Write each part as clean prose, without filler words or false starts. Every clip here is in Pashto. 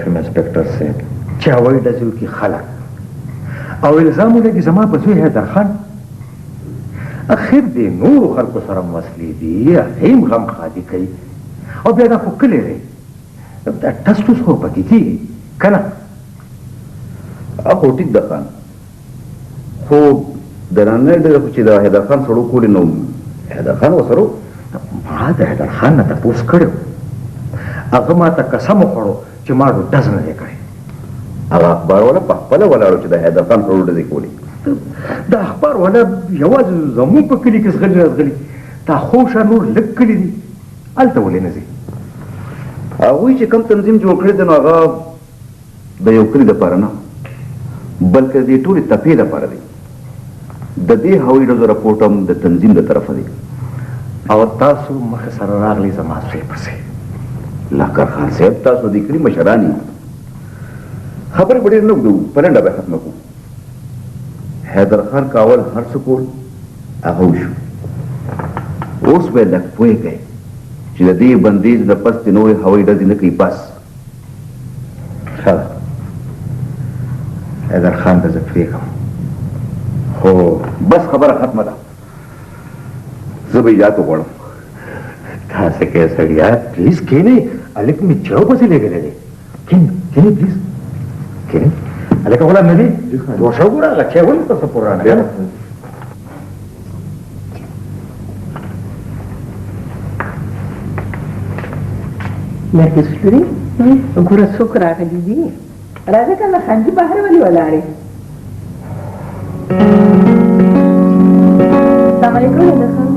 شوم انسپکټر صاحب چې هوایي ډزې وکړي خلک او الزام ولګي زما په زوی حیدر خان. اخر دې نورو خلکو سره هم وسلې دي، هغې هم غم ښادي کوي، او بیا دا خو کلی دی، دا ټس ټوس خو پکې کېږي که نه؟ خو ټیک ده خان، خو د نننۍ ډلې خو چې د حیدر خان سړو کولې نو حیدر خان ورسره و. ما د حیدر خان نه تپوس کړی و، هغه ما ته قسم وخوړو چې ما ډز نه دی کړی. هغه اخبار والا په خپله ولاړ و چې د حیدر خان سړو ډزې کولې. د اخبار والا یوازې زموږ په کلي کې ځغلي راځغلي، دا خوشا نور لږ کلي دي، هلته ولې نه ځي؟ هغوی چې کوم تنظیم جوړ کړی دی نو هغه د یو کلي دپاره نه بلکې د دې ټولې تپې دپاره دی. د دې هوایي ډزو رپورټ هم د تنظیم د طرفه دی. او تاسو مخې سره راغلی زما زوی پسې. لښکر خان صاحب تاسو د کلي مشران یئ، خبرې به ډېرې نه اوږدوو، په لنډه به یې ختمه کړو. حیدر خان که اول هر څه کول هغه وشو، اوس به یې لږ پوه کړئ چې د دې بندیز نه پس دې نورې هوایي ډزې نه کوي بس. ښه ده حیدر خان به زه پرېږم، خو بس خبره ختمه ده، زه به اجازه وغواړم. تاسې کې سړیه پلیز کښېنئ، هلک مې چا پسې لېږلی دی. کښېنئ کښېنئ پلیز کښېنئ. هلکه غلام نبي دوشه وګوره، هغه چای ولې تر څه پورې رانه که نه؟ نرګس لورې، ګوره څوک راغلي دي. راځه که نه خانجي بهر ولې ولاړې؟ السلام علیکم حیدر خان.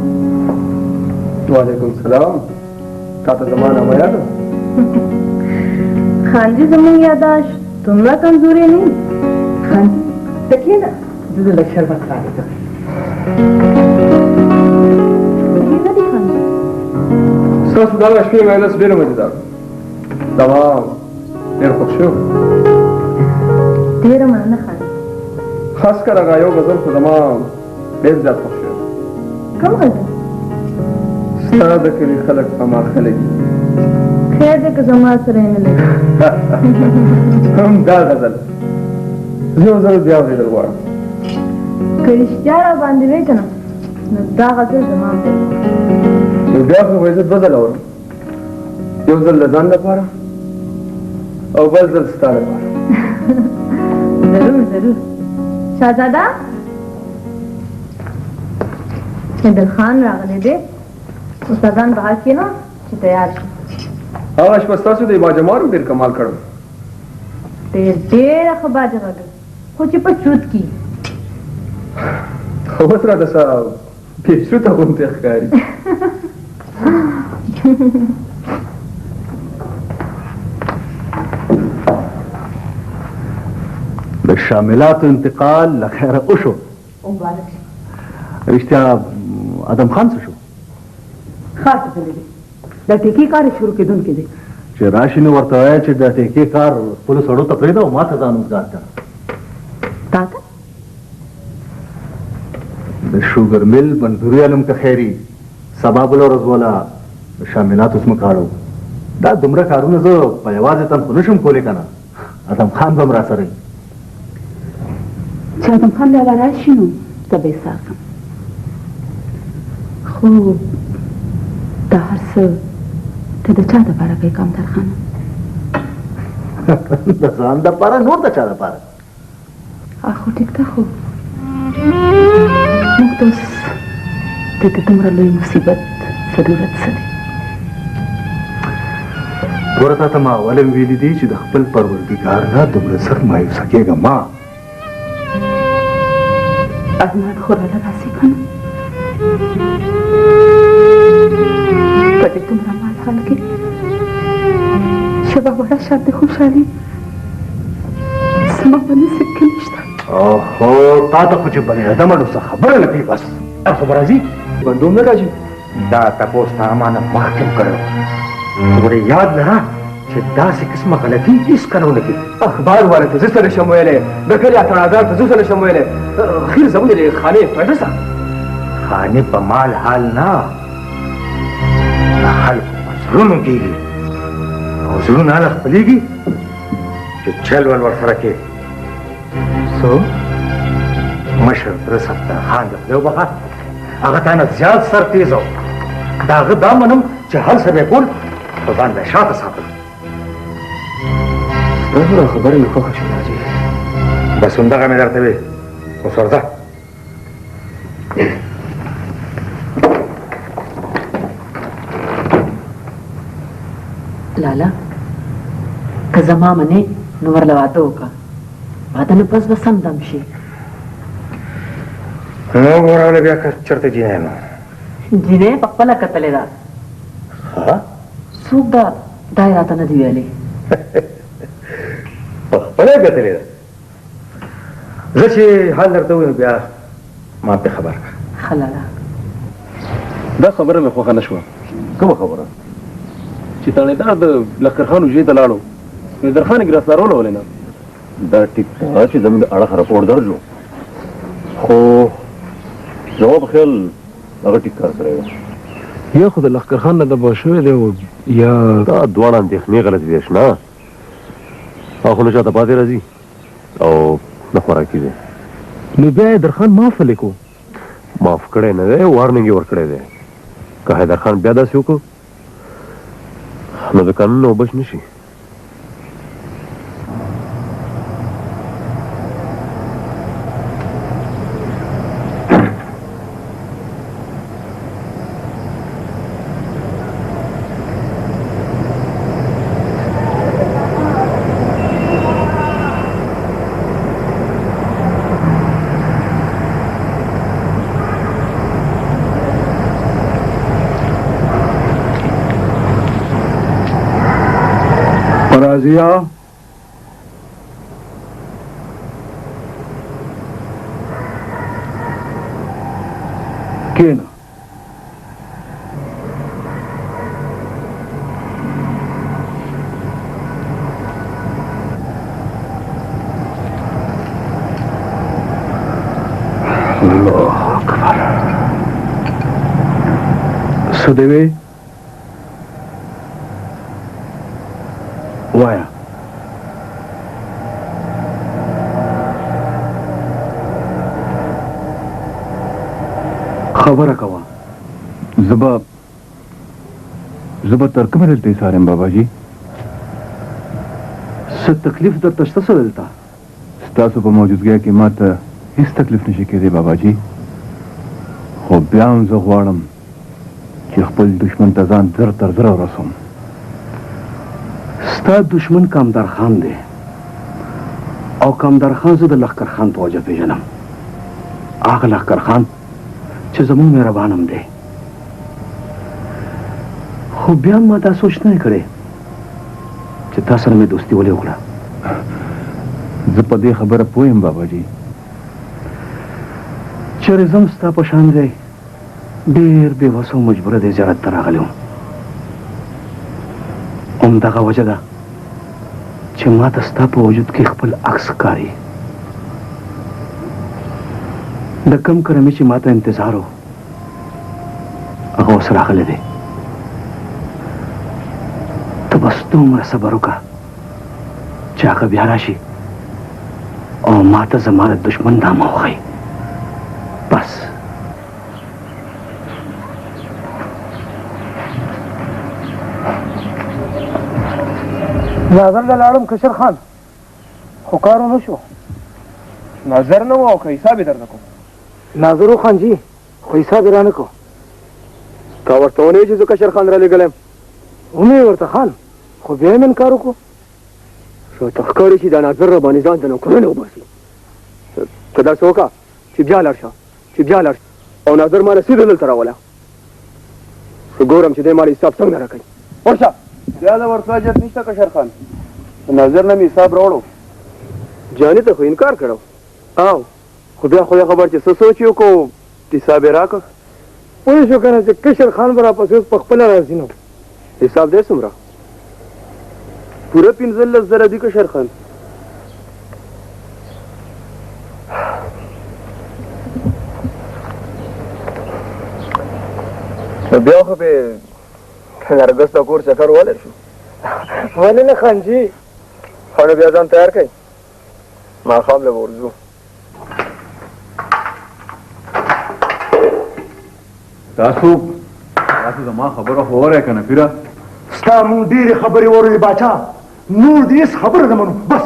وعلیکم السلام. تا ته زما نامه یاد ده؟ خانجي زموږ یاداشت دومره کمزوری نه. خانجي ته کښېنه، زه د لږ شربت راوړم. ستاسو دغه شپې مجلس ډېر مزیدار تمام، ډېر خوښ شوم. ډېره مننه خان. خاص کر هغه یو غزل خو زما ډېر زیات خوښ شو. کوم غزل؟ ستا د کلي خلک په ما ښه لګي. خیر دی که زما سره یې نه لګي. هم دا غزل زه یو ځل بیا اورېدل غواړم. که رښتیا را باندې وې که نه نو دا غزل زما هم دی. نو بیا خو به یې زه دوه ځله اورم، یو ځل د ځان لپاره او بل ځل ستا لپاره. ضرور ضرور. شاهزاده حیدر خان راغلی دی، استادان بهر کښېنه چې تیار شي. هغه شپه ستاسو د باجمارو ډېر کمال کړو. ډېر ډېره ښه باجه غږوي، خو چې په چوت کې. خو اوس راته څه بې چوته غوندې ښکاري. د شاملاتو انتقال له خیره وشو. مبارک شي. رښتیا ادم خان څه شو؟ ښار ته تللی دی، د ټیکې کار یې شروع کېدونکی دی. چې راشي نو ورته وایه چې د ټیکې کار خپلو سړو ته پرېږده او ما ته ځان وزګار کړه. تا ته؟ د شوګر مل منظوري علم که خیري، سبا بله ورځ وله د شاملاتو ځمکه اړوو. دا دومره کارونه زه په یوازې تن خو نه شم کولی که نه، ادم خان به هم راسره وي. چې ادم خان لالا راشي نو زه به یې سار کړم، خو دا هر څه ته د چا دپاره کوې کامدار خانه؟ د ځان دپاره، نور د چا دپاره؟ خو ټیک ده، خو موږ ته اوس د دې دومره لوی مصیبت ضرورت څه دی؟ ګوره تا ته ما اول هم ویلي دي چې د خپل پروردګار نه دومره زر مایوسه کېږه ما. ارمان خو راله راسي که نه، په دې دومره مال حال کې شبه وړه شان د خوشحالي زما په نصیب کې نشته. اوهو، تا ته خو چې بني ادمه نو څه خبره نه کوي، بس هر خو به راځي. بندوم نه راځي. دا تپوس تا ما نه مخکې هم کړی و، ګورې یاد لره چې داسې قسمه غلطي هېڅکله ونه کړي. اخبار والا ته زه څه نشم ویلی، د کلي اتڼادار ته زه څه نشم ویلی، اخیر زموږ د خانې فایده څه؟ خانې په مال حال نه، د خلکو په زړونو کېږي، او زړونه هله خپلېږي چل ول ورسره کې. څو مشر تره صفدر خان د خدای وبخښه، هغه تا نه زیات سر تېز و. د هغه دا منم چې هر څه به یې کول خو ځان به یې شاته ساتل. ستاسو دا خبره مې خوښه شوه ناجي. بس همدغه مې درته وې. اوس ورځه. لالا که زما منې نو ورله واده وکړه، واده نه پس به سم دم شي. نو ګوره بیا که چېرته جینۍ نو جینۍ په خپله کتلې ده. ښه څوک ده دا یې راته نه دي ویلي. په خپله یې کتلې ده. زه چې حال درته ووایم بیا ما پرې خبر کړه. ښه لالا. دا خبره مې خوښه نه شوه. کومه خبره؟ چې تاڼېدار د لښکر خان حجرې ته لاړو نو درخان یې ګرفتارولو ولې نه؟ دا ټیک ده چې زموږ د اړخه رپورټ درج و، خو زما په خیال هغه ټیک کار کړی دی. یا خو د لښکر خان نه دبا شوی دی او یا دا دواړه اندېښنې غلطې دي اشنا. هغه خو نه چاته پاتې راځي او نه خوراکي دی. نو بیا حیدر خان معاف ولې کو؟ معاف کړی نه دی، وارننګ یې ورکړی دی. که حیدر خان بیا داسې وکړو نو د قانون نه به بچ نه شي. راضیه کېنه. الله اکبر. څه دی وې؟ وایه. خبره کوه. زه به زه به تر کومه دلته ایسار یم باباجي؟ څه تکلیف درته شته څه دلته؟ ستاسو په موجودګۍ کې ما ته هیڅ تکلیف نشي کېدی باباجي، خو بیا هم زه غواړم چې خپل دښمن ته ځان زر تر زره ورسوم. ستا دښمن کامدار خان دی او کامدار خان زه د لښکر خان په وجه پېژنم، هغه لښکر خان چې زموږ مهربان هم دی. خو بیا ما دا سوچ نه کړی چې تا سره مې دوستي ولې وکړه. زه په دې خبره پوه یم باباجي. چېرې زه هم ستا په شان دی ډېر بې وسه او مجبوره دی زیارت ته راغلی وم. همدغه وجه ده چې ما ته ستا په وجود کې خپل عکس ښکاري. د کم کرمي چې ما ته انتظار و هغه اوس راغلی دی. ته بس دومره صبر وکړه چې هغه بیا راشي او ما ته زما د دښمن نامه وښیي. بس. ناظر له لاړم کشر خان، خو کار ونه شو. ناظر نه و او که حساب یې درته کوم؟ ناظر و خان جي، خو حساب یې رانه کو. تا ورته ونه ویل چې زه کشر خان رالیږلی یم؟ ومې ورته خان، خو بیا یې انکار وکړو. راته ښکاري چې دا ناظر راباندې ځان ته نوکرونه وباسي. ته داسې وکړه چې بیا لاړ شه، چې بیا لاړ شه او ناظر ما له سیده دلته راوله، زه ګورم چې دی ما له حساب څنګه راکوي. ورشه. بیا د ورتلو حاجت نشته کشر خان، د ناظر نه مې حساب راوړو. جاني ته خو انکار کړو. او خو بیا خدای خبر چې څه سوچ یې وکړو، حساب یې راکړ. پوه شو که نه چې کشر خان به راپسې اوس په خپله راځي. نو حساب دی څومره؟ پوره 15,000 دي کشر خان. نو بیا خو به نرګس د کور چکر ولی شو. ولې نه خان جي، ښه نو بیا ځان تیار کړئ، ماښام له به ورځو. تاسو تاسو زما خبره خو اورئ که نه پیره؟ ستا مونږ ډېرې خبرې واورېدې باچا، نور دې هېڅ خبره نه منو بس.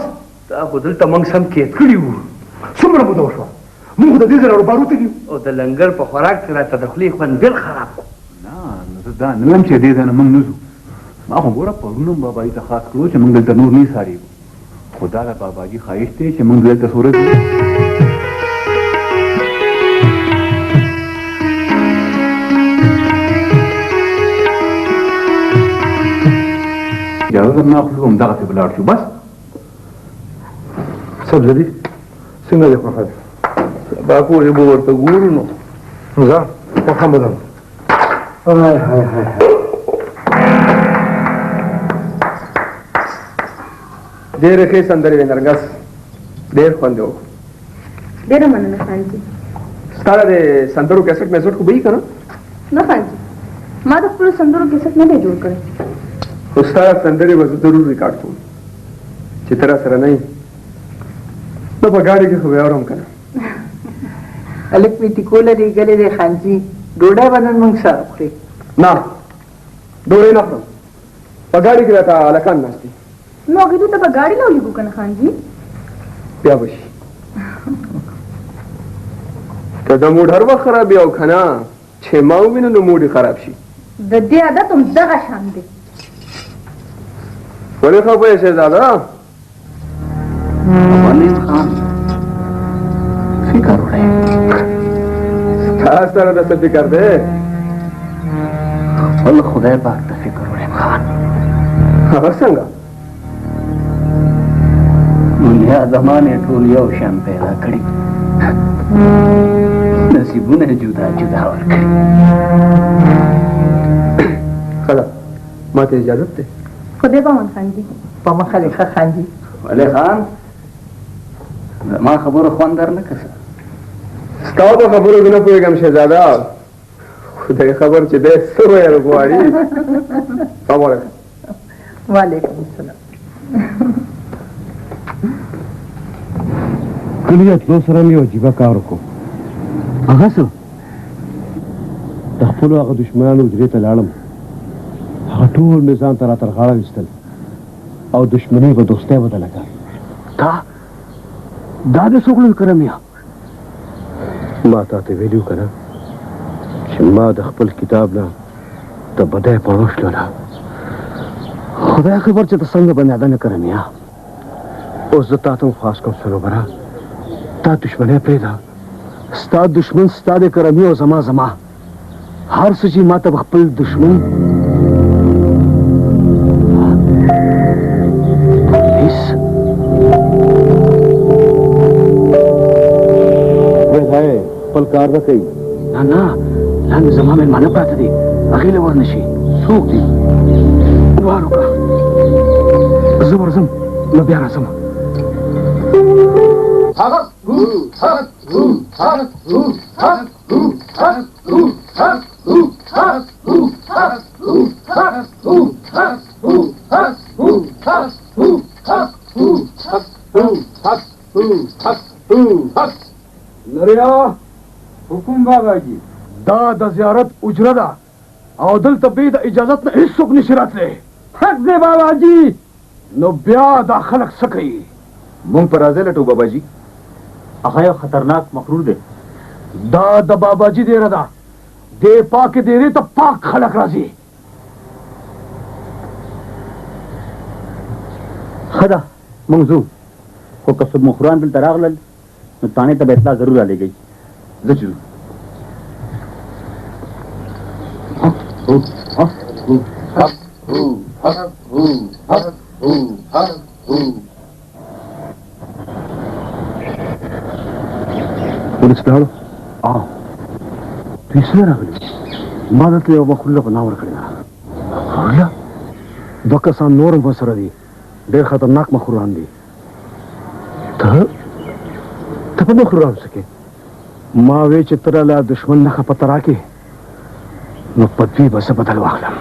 تا خو دلته موږ سم قید کړي وو. څومره موده وشوه موږ خو د دې ځای راروبارو تللي یو. او د لنګر په خوراک کې راته د خولې خوند بېل خراب کړو. نه نو زه دا نه وایم چې دې ځای نه موږ نه ځو. ما خو ګوره پرون هم باباجي ته خاص کړو چې موږ دلته نور نه ایسارېږو، خو دا د باباجي خواهش دی چې موږ دلته څو ورځې. اجازه درنه اخلو، همدغسې به لاړ شو بس. سبزلي څنګه دې خوښه ده؟ سبا پورې به ورته ګورو نو. ځه خوښه مو ده. های های های های. ډېرې ښې سندرې وې نرګس، ډېر خوند یې وکړو. ډېره مننه خان جي. ستا د سندرو کیسټ میسټ خو به وي که نه؟ نه خان جي، ما د خپلو سندرو کیسټ نه دی جوړ کړی. خو ستا سندرې به زه ضرور ریکارډ کوم، چې ته راسره نه یې نو په ګاډي کې خو به یې اورم که نه. هلک مې ټیکو له لېږلی دی خان جي، ډوډۍ به نن موږ سره خورې. نه، ډوډۍ نه خورم، په ګاډي کې راته هلکان ناست دي. نو هغې دوی ته به ګاډي له ولېږو که نه خان جي؟ بیا به شي. ته د موډ هر وخت خراب یې او که نه چې ما ووینه نو موډ یې خراب شي. د دې عادت هم دغه شان دی. ولې خفه یې شهزاده؟ ولې خان فکر وړی؟ ستا سره د څه فکر دی؟ خپل خدای پاک ته فکر وړی خان. هغه څنګه؟ دنیا زمانې ټول یو شان پیدا کړي، نصیبونه یې جدا جدا ورکړي. ښه ده، ما ته اجازت دی. خدای به من خان جي. په مخه دې ښه خان جي. ولې خان زما خبرو خوند در نه کړ؟ ستا په خبرو کې نه پوهېږم شهزاده، خدای خبر چې دی څه ویل غواړي. سلام علیکم. وعلیکم السلام. کلي ته تلو سره مې یو عجیبه کار وکړو. هغه څه؟ د خپلو هغه دښمنانو حجرې ته لاړم، هغه ټول مې ځان ته را تر غاړه ویستل او دښمني په دوستۍ بدله کړه. تا دا دې څه وکړل کرمیه؟ ما تا ته ویلي که نه چې ما د خپل کتاب نه د بدۍ پاڼه وشلوله. خدای خبر چې ته څنګه بني آدم یې کرمیه. اوس زه تا ته هم خواست کوم صنوبره، تا دښمنۍ پرېږده. ستا دښمن ستا دی کرمی او زما زما. هر څه چې ما ته به خپل دښمن پولیس وای خپل کار به کوي. نه نه، لاندې زما مېلمانه پراته دي، هغې له ورنه شي. څوک دي؟ وار وکړه، زه ورځم نو بیا راځم. لریا حکم بابا جی. دا د زیارت اجره ده او دلته بې د اجازت نه هیڅوک نشي راتلی. حق دی بابا جی. نو بیا دا خلک څه کوي؟ مونږ په راځی لټو بابا جی. هغه یو خطرناک مغرور دی. دا د بابا جی دیره ده، دې پاکې دیرې ته پاک خلک راځي. ښه ده مونږ ځو، خو که څوک مخوران دلته راغلل نو تاڼې ته به اطلاع ضرور رالیږئ. ځه چې ځو. پولیس لاړو. دوی څنګه راغلي؟ ما دلته یوه مخوله پناه ورکړې ده. مخوله؟ دوه کسان نور هم ورسره دي، ډېر خطرناک مخوران دي. ته ته په مخورانو څه کې؟ ما وې چې ته راله دښمن نښه پته راکړې نو په دوی به زه بدل واخلم.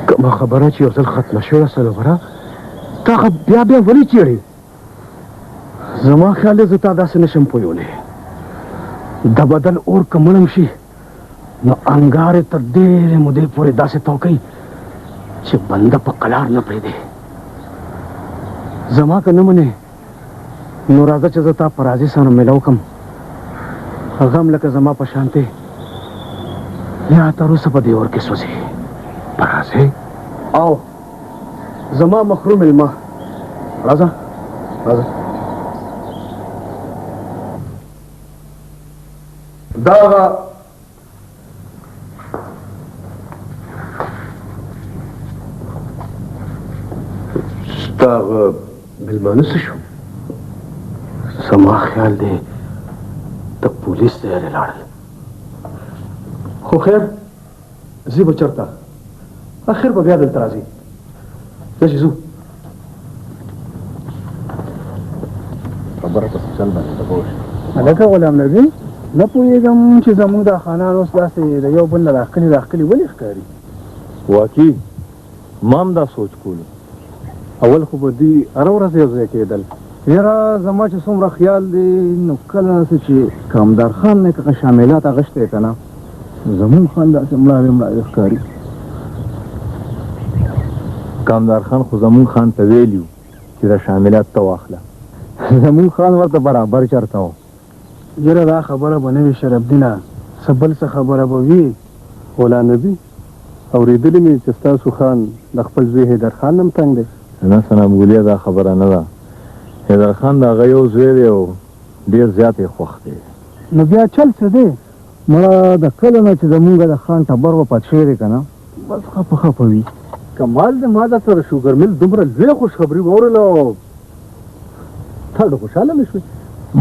کومه خبره چې یو ځل ختمه شوې ده صنوبره، تا خو بیا بیا ولې چیړې؟ زما خیال دی زه تا داسې نشم پویولی. د بدن اور که مړم شي نو انګار یې تر ډېرې مودې پورې داسې تاو کوي چې بنده په قلار نه پرېږدي. زما که نه منې نو راځه چې زه تا په راضي سره میلاو کړم. هغه هم لکه زما په شانتې لا تر اوسه په دې اور کې سوځي. په راضي؟ او زما مخرو مېلمه، راځه راځه. دا هغه ستا هغه مېلمانه څه شو؟ زما خیال دی د پولیس ځای لاړل. خو خیر، ځي به چېرته، اخر به بیا دلته راځي. ځه چې ځو. خبره په چل باندې ته پوه شې. هلکه غلام نبي، نه پوهېږم چې زموږ دا خانان اوس داسې د یو بل نه راښکلي راښکلي ولې ښکاري؟ واقعي ما هم دا سوچ کولو. اول خو به دوی هره ورځ یو ځای کېدل. یاره زما چې څومره خیال دی نو کله داسې چې کامدار خان نه که شاملات اغشتی که نه، زموږ خان داسې مړاوی مړاوی ښکاري. کامدار خان خو زموږ خان ته ویلي وو چې دا شاملات ته واخله. زموږ خان ورته برابر چرته و. یاره دا خبره به نه وي شرف دینه، څه بل څه خبره به وي. غلام نبي، اورېدلي مې چې ستاسو خان د خپل زوی حیدر خان نه هم تنګ دی. نه سنم ګلیه، دا خبره نه ده. حیدر خان د هغه یو زوی دی او ډېر زیات یې خوښ دی. نو بیا چل څه دی؟ مړه د کله نه چې زمونږ د خان ټبر وفات شوی دی که نه، بس خفه خفه وي. کمال دی، ما درته د شوګر مل دومره لویه خوشخبري واورېله او ته ډېر خوشحاله نه شوې.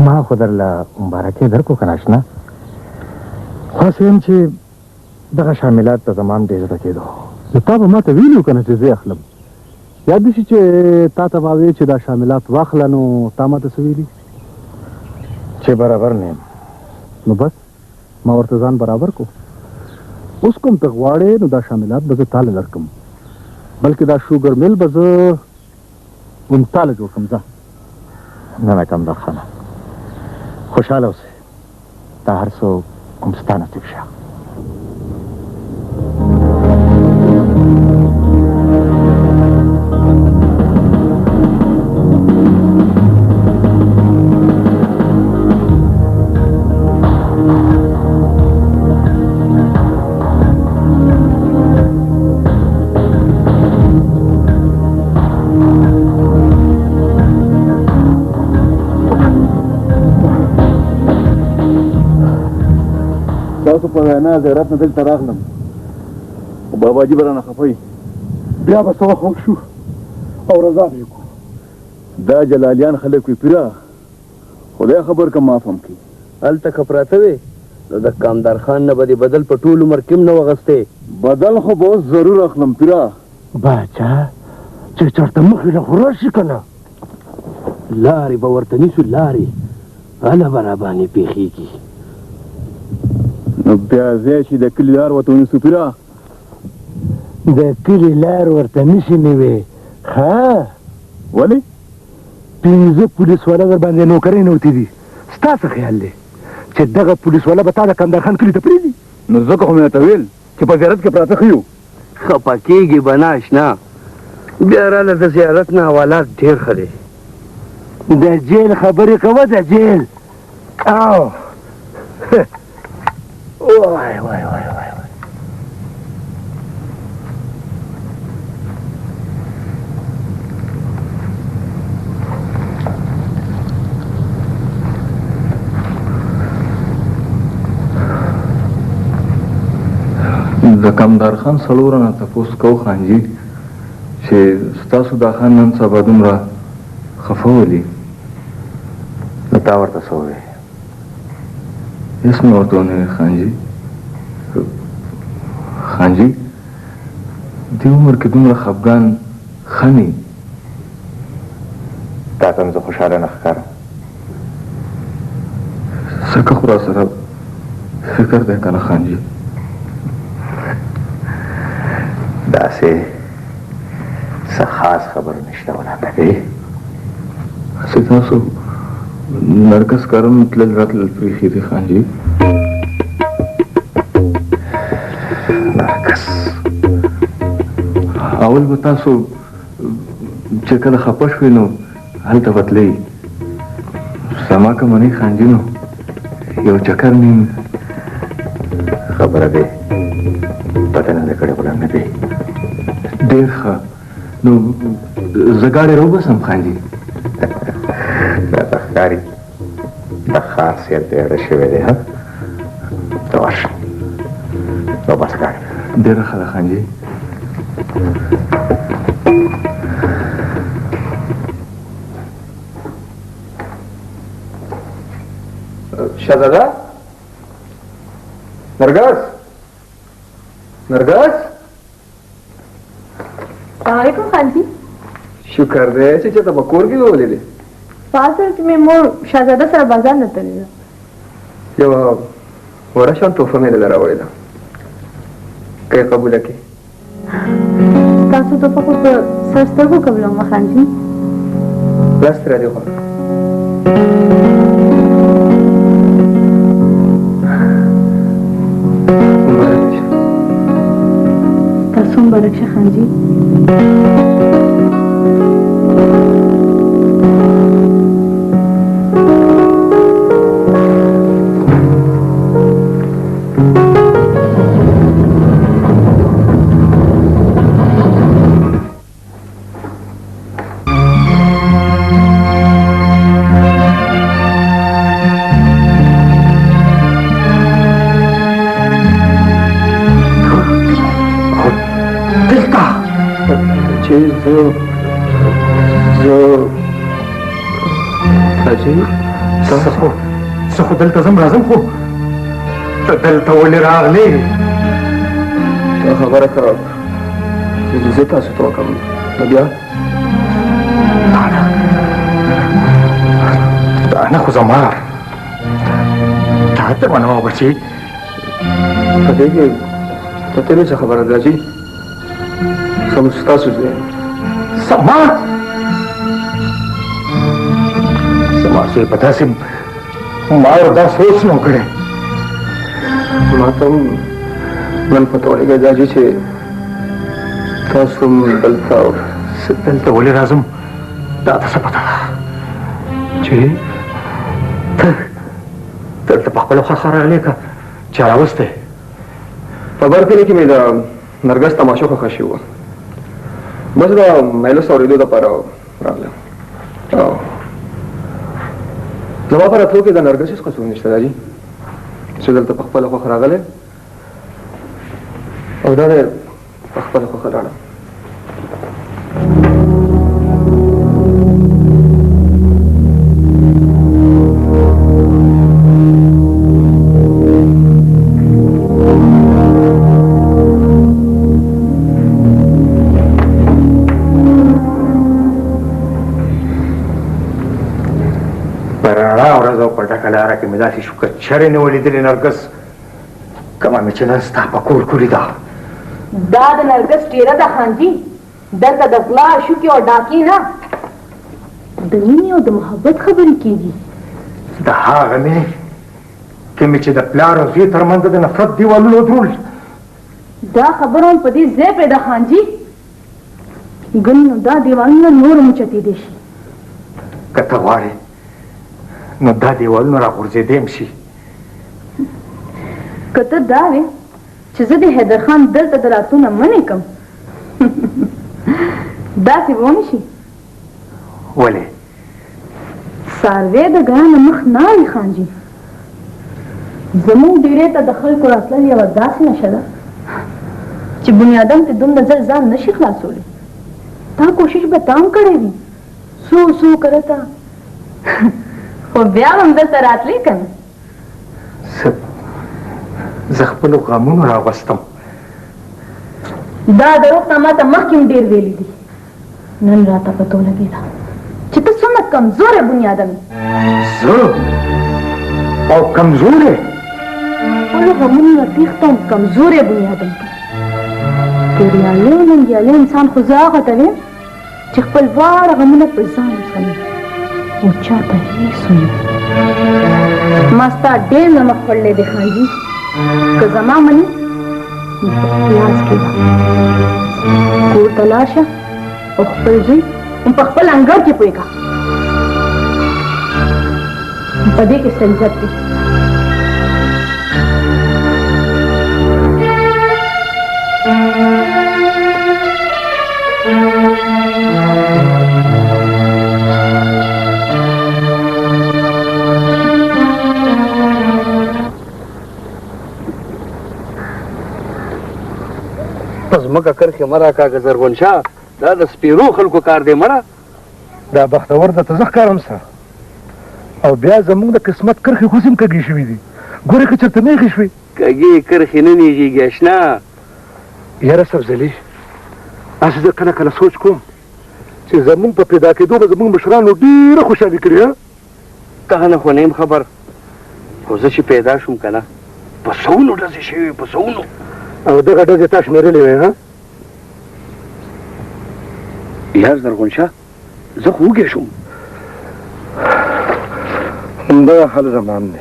ما خو درله مبارکۍ درکړو که نه اشنا، خو هسې هم چې دغه شاملات ته زما هم ډېر زړه کېدو. نو تا به ما ته ویلي وو که نه چې زه یې اخلم؟ یاد دې شي چې تا ته ما ویل چې دا شاملات واخله، نو تا ما ته څه ویلي؟ چې برابر نه یم. نو بس ما ورته ځان برابر کو. اوس کوم ته غواړې نو دا شاملات به زه تاله درکم، بلکې دا شوګر میل به زه هم تاله جوړ کړم. ځه. نه نه کمدار خانه، خوشحاله اوسې، دا هر څه هم ستا نصیب شه. تاسو په وینا زیارت نه دلته راغلم، خو باباجي به رانه خفه وي. بیا به څه وخت خوښ شو او رضا به یې کړو. دا جلالیان خلک وي پیره، خدای خبر که معاف هم کړي. هلته که پراته وې نو د کامدار خان نه به دې بدل په ټول عمر کې هم نه وغستې. بدل خو به اوس ضرور اخلم پیره. باچا چې چېرته مخې له خو راشي که نه، لارې به ورته نیسو، لارې هله به راباندې پېښېږي. نو بیا ځای چې د کلي لار ورته ونیسو پیره. د کلي لار ورته نشي نیوی. ښه ولې؟ 5 پولیس والا در باندې نوکرۍ نوتي دي. ستا څه خیال دی چې دغه پولیس والا به تا د کندهار خان کلي ته پرېږدي؟ نو ځکه خو مې درته ویل چې په زیارت کې پراته ښه یو. خفه کېږي به نه اشنا، بیا راله د زیارت نه حوالات ډېر ښه دی. د جیل خبرې کوه، د جیل. او وای وای وای وای. د کمدار خان سړو رانه تپوس کو خانجي چې ستاسو دا خان نن سبا دومره خفه ولي؟ نو تا ورته څه وویل؟ هېڅ مې ورته ونه ویل خانجي. خانجي دې عمر کې دومره خفګان ښه نه وي. تا ته هم زه خوشحاله نه ښکارم؟ ځکه خو راسره فکر دی که نه خانجي. داسې څه خاص خبره نشته غلام نبي. هسې تاسو نرګس کرم تلل راتلل پرېښي دي خانجي. نرګس اول به تاسو چې کله خفه شوئ نو هلته به تلئ. زما که منئ خانجي نو یو چکر مې خبره دې پته نه ده کړې غلام نبي. ډېر ښه، نو زه ګاډی راوباسم خانجي. راته ښکاري د ښار سیل ته اړه شوی دی. ها ته ورشه راوباسه ګاډی. ډېره ښه ده خانجي. شهزاده نرګس، نرګس. السلام علیکم خانجي. شکر دی چې چېرته په کور کې ولیدې. په اصل کې مې مور شهزاده سره بازار نه تللې ده. یوه وړه شان تحفه مې درله راوړې ده، که یې قبوله کړې. ستاسو تحفه خو په سر سترګو قبلوم خانجي. لاس ترې را دې خوا. تاسو مبارک شه خانجي. چې زه زه راځي. زه خو دلته ځم راځم، خو ته دلته ولې راغلې؟ دا خبره که زه تاسو ته وکړم نو بیا دا نه خو زما تا ته منه بچي. په دې کې د تېرې څه خبره ده راځي؟ سم ستاسو زوی زما زما زوی په داسې ما یو دا سوچ نه و کړی. ما ته هم نن پته ولګېده حاجي چې تاسو هم دلته. زه دلته ولې راځم دا ته څه پته ده چې ته دلته په خپله خوښه راغلې که چا راوستی؟ په بر کلي کې مې د نرګس تماشه خوښه شوې وه، بس د میلس اورېدو دپاره راغلم. زما په راتلو کې د نرګس هېڅ قصور نشته حاجي، چې دلته په خپله خوښه راغلی او دا دی په خپله خوښه لاړم. په رڼا ورځ او په ډکه لاره کې مې داسې شوکه چرې نه وه لیدلې نرګس، کومه مې چې نن ستا په کور کې ولیده. دا د نرګس ډېره ده خانجي، دلته د غلا شوکې او ډاکې نه، د مینې او د محبت خبرې کېږي. د هغه مینې کومې چې د پلار او زوی ترمنځ د نفرت دیوالونه ودرول. دا خبره هم په دې ځای پیدا خانجي، ګنې نو دا دیوالونه نور هم اوچتېدی شي. که ته غواړې نو دا دیوالونه راغورځېدی هم شي. که ته دا وې چې زه دې حیدر خان دلته د راتلو نه منع کړم، داسې به ونه شي. ولې؟ څاروی د ګیا نه مخ نه اړي خانجي. زموږ ډېرې ته د خلکو راتلل یوه داسې نشه ده چې بنیادم ته دومره زر ځان نه شي خلاصولی. دا کوشش به تا هم کړی وي څو څو کرته، خو بیا هم دلته راتلې که نه؟ زه خپلو غمونو راوستم. دا دروغ تا ماته مخکې هم ډېر ویلي دي. نن راته پته ولګېده چې ته څومره کمزوری بنیادم یې. زه او کمزوری؟ خپلو غمونو نه تېښته هم کمزوری بنیادم ته. توريالی ننګيالی انسان خو زه هغه ته ویم چې خپل دواړه غمونه په ځان وزغمي او چا ته هېڅ ونه. ما ستا ډېر نمک خوړلی دی خانجي، که زما منې نو په لاس کېده، کور ته لاړ شه او خپل زوی هم په خپل انګړ کې پوی کړه. په دې کې څه عزت دی؟ په ځمکه کرښې مه راکاږه زرغون شاه، دا د سپېرو خلکو کار دی مړه. دا بختور درته زه ښکارم سه، او بیا زموږ د قسمت کرښې خو هم کږې شوې دي، ګورې که چېرته نېغې شوې. کږې کرښې نه نېغېږي اشنا. یاره سبزلي، هسې زه کله کله سوچ کوم چې زموږ په پیدا کېدو به زموږ مشرانو ډېره خوشحالي کړې. ها تا نه خو نه یم خبر، خو زه چې پیدا شوم که نه په سوونو ډزې شوې، په سوونو. او دغه ډزې تا شمېرلې وې؟ ها یار زرغون شاه، زه خو وږی شوم. همدغه حال زمان دی.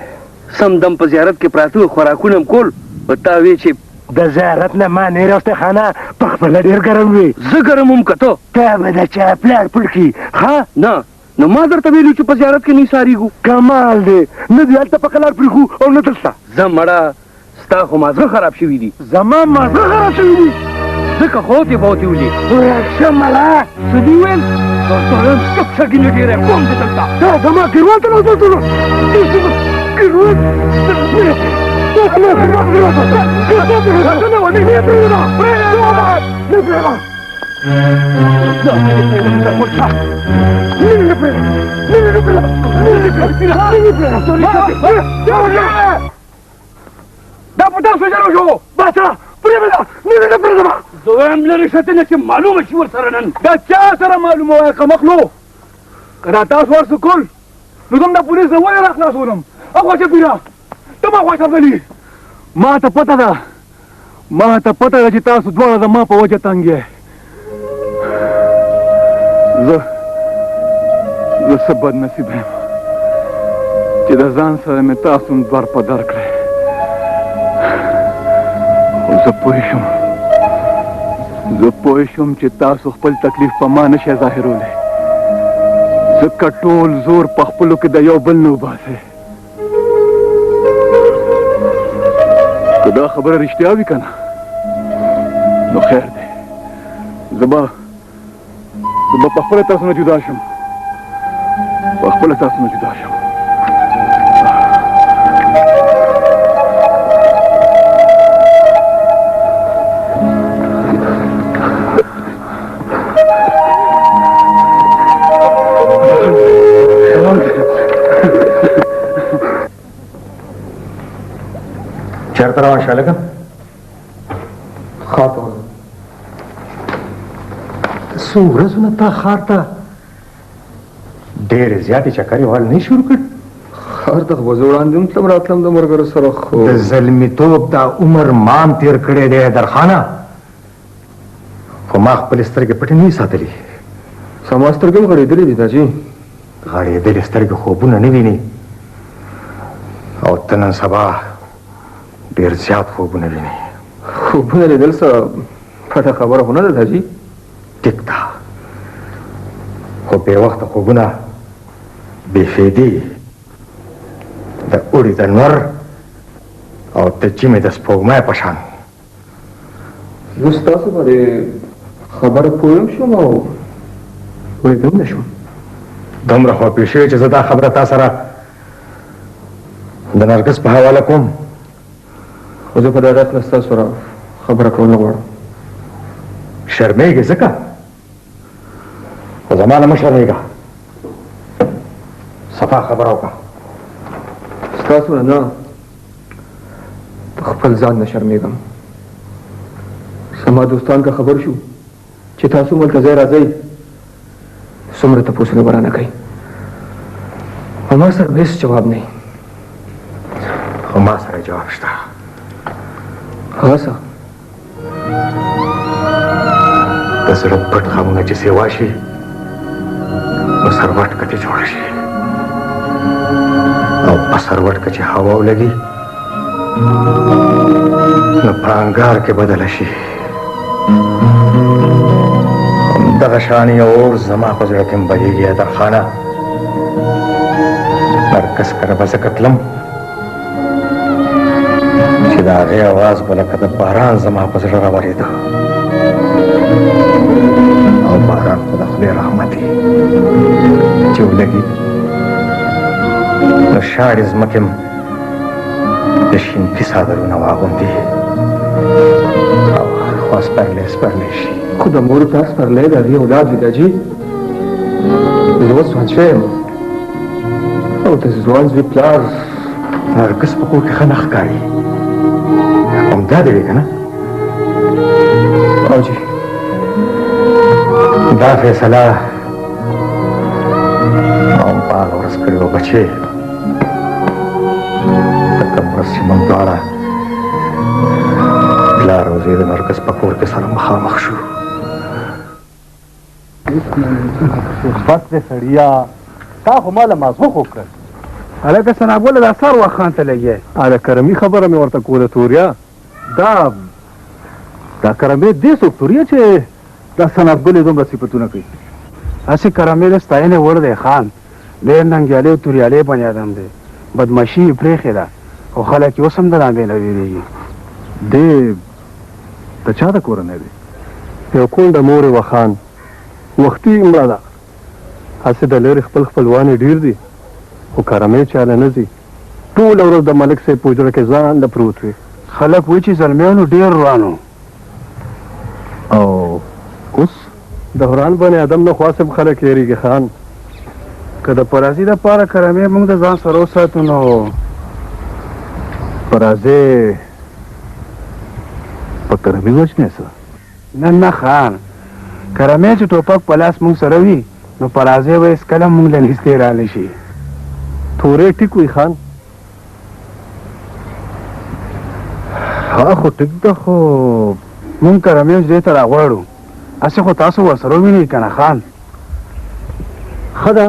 سم دم په زیارت کې پراته وو، خوراکونه هم کول، په تا وې چې د زیارت نه ما نه راوستی خانه، په خپله ډېر ګرم وي. زه ګرم وم که ته؟ ته به د چا پلار پړ کړي. ښه نه، نو ما درته ویلي چې په زیارت کې نه ایسارېږو. کمال دی، نه دې هلته په قلار پرېښو او نه دلته. ځه مړه، ستا خو مازغه خراب شوي دي. زما مازغه خراب شوي دي؟ ځکه خو تې بوتې ولي. ورک شه مړه. څه دي ویل؟ درته وایم چپ شه ګینه ډېری کوم دې دلته. دا زما ګیروان ته راوځل. ګیروان دا په تاسو ژر وشو. باچا پرېږده، نه نه پرېږده. زه وایم لرې شه ته نه چې معلومه شي ورسره نن. دا چا سره معلومه وایه قمخلو؟ که دا تاسو هر څه کول نو زه هم د پولیس نه ولې راخلاصولم؟ اخوا شه پیره، ته ما خوا شه افضلي. ما ته پته ده، ما ته پته ده چې تاسو دواړه زما په وجه تنګ یئ. زه زه څه بد نصیبه یم چې د ځان سره مې تاسو هم در په در کړی. خو زه پوه شوم، زه پوه شوم چې تاسو خپل تکلیف په ما نه شئ ظاهرولی، ځکه ټول زور په خپلو کې د یو بل نه وباسئ. که دا خبره رښتیا وي که نه نو خیر دی، زه به په خپله تاسو نه جدا شم، په خپله تاسو نه جدا شم. چېرته روان شې هلکه؟ ښار ته ورځم. څو ورځو نه تا ښار ته ډېرې زیاتې چکرې وهل نه شروع کړ؟ ښار ته خو به زه وړاندې هم تلم راتلم د ملګرو سره، خو د زلمیتوب دا عمر مام تېر کړی دی درخانه، خو ما خپلې سترګې پټې نه دي ساتلې. زما سترګې هم غړېدلې دي تاجي. غړېدلې سترګې خوبونه نه ویني، او ته نن سبا ډېر زیات خوبونه ویني. خوبونه لیدل څه پټه خبره خو نه ده تاجي. ټیک ده، خو بې وخته خوبونه بې فایدې، د اوړي د نور او د ژمي د سپوږمۍ په شان. زه ستاسو په دې خبره پوه هم شوم او پوهېدم نه شوم. دومره خو پوه شوې چې زه دا خبره تا سره د نرګس په حواله کوم. خو زه په دغه هکله ستاسو سره خبره کول نه غواړم. شرمېږې ځکه؟ خو زما نه مه شرمېږه، صفا خبره وکړه. ستاسو نه نه، په خپل ځان نه شرمېږم. زما دوستان که خبر شو چې تاسو هم هلته ځای راځئ، څومره تپوسونه به رانه کوي، او ما سره به هېڅ جواب نه وي. خو ما سره جواب شته. هغه څه؟ د زړه پټ غمونه چې سیوا شي سروټکه ترې جوړه شي او په سروټکه چې هوا ولګي نو په انګار کې بدله شي. همدغه شان یو اور زما په زړه کې هم بلېږي حیدر خانه. نرګس کره به ځکه تلم چې د هغې اواز به لکه د باران زما په زړه راورېده او باران خو د خدای رحمت دی چې ولګي نو شاړې ځمکې هم د شینکي څادرونه واغوندي او هر خوا سپرلی سپرلی شي. خو د مور پلار سپرلی د هغې اولاد وي دا جي. زه اوس ځوان شوی یم او د ځوان زوی پلار. نرګس په کور کې ښه نه ښکاري، همدا دی که نه؟ او جي دا فیصله ما هم په هغه ورځ کړې وه بچې، د کوم ورځ چې موږ دواړه پلار او زوی د نرګس په کور کې سره مخامخ شو. بس دې سړیه، تا خو ما له مازغه خوږ کړل. هلکه ثناګله دا سر وخت خان ته لګیا. د کرمي خبره مې ورته کوله توریا. دا دا کرمې دې څوک توریا چې دا ثناګلې دومره صفتونه کوي؟ هسې کرمې د ستاینې وړ دی خان، ډېر ننګیالی او توریالی بني آدم دی، بدمعشي یې پرېښې ده خو خلک یې اوس هم د رامې نه وېرېږي. دی د چا د کورنۍ دی؟ یو کونډه مور یې وه خان، وختي مړه ده. هسې د لرې خپل خپلوان یې ډېر دي خو کرمې چاله نه ځي. ټوله ورځ د ملک صاحب په حجره کې ځان له پروت وي. خلک وایي چې زلمیانو ډېر وران و. او اوس؟ د وران بني آدم نه خو هسې هم خلک یېرېږي خان. که د پرازي دپاره کرمې موږ د ځان سره وساتو نو پرازی په کرمي وژنې څه؟ نه نه خان، کرمې چې ټوپک په لاس موږ سره وي نو پرازی به هېڅکله موږ له نږدې رانه شي. تورې ټیک وي خان. ها خو ټیک ده خو موږ کرمې حجرې ته راغواړو، هسې خو تاسو ورسره ووینئ که نه خان؟ ښه ده،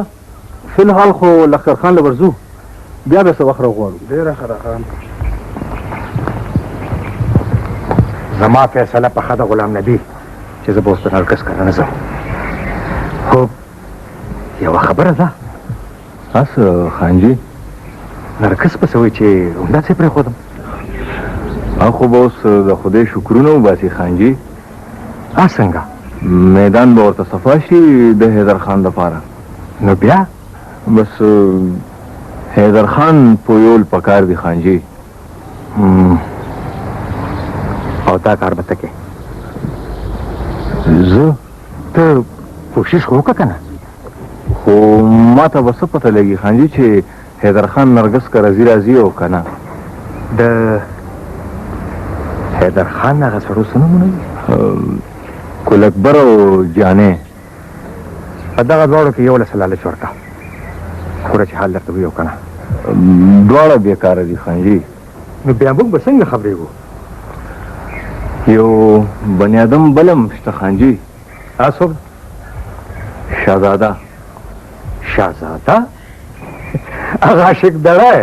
فی الحال خو لښکر خان له ورځو، بیا به څه وخت راغواړو. ډېره ښه ده خان. زما فیصله پخه ده غلام نبي چې زه به اوس د نرګس کره نه ځم، خو یوه خبره ده. اس خانجي، نرګس به څه وایي چې همداسې پرېښودم؟ خو به اوس د خدای شکرونه وباسي خانجي. څنګه؟ میدان به ورته صفا شي د حیدر خان دپاره. نو بیا؟ بس حیدر خان پویول پکار دي خانجي. او دا کار به ته کوې؟ زه؟ ته کوشش خو وکړه که نه. خو ما ته به څه پته لګي خانجي چې حیدر خان نرګس کره ځي راځي او که نه؟ د حیدر خان هغه سړو څه نومونه دي؟ ګل اکبر او جانې. په دغه دواړو کې یو له څه لالچ ورکړه، ګوره چې حال درته وي او که نه. دواړه بېکاره دي خانجي. نو بیا موږ به څنګه خبرېږو؟ یو بني آدم بل هم شته خانجي. هغه څوک؟ شهزاده. شهزاده؟ هغه عاشق دړی؟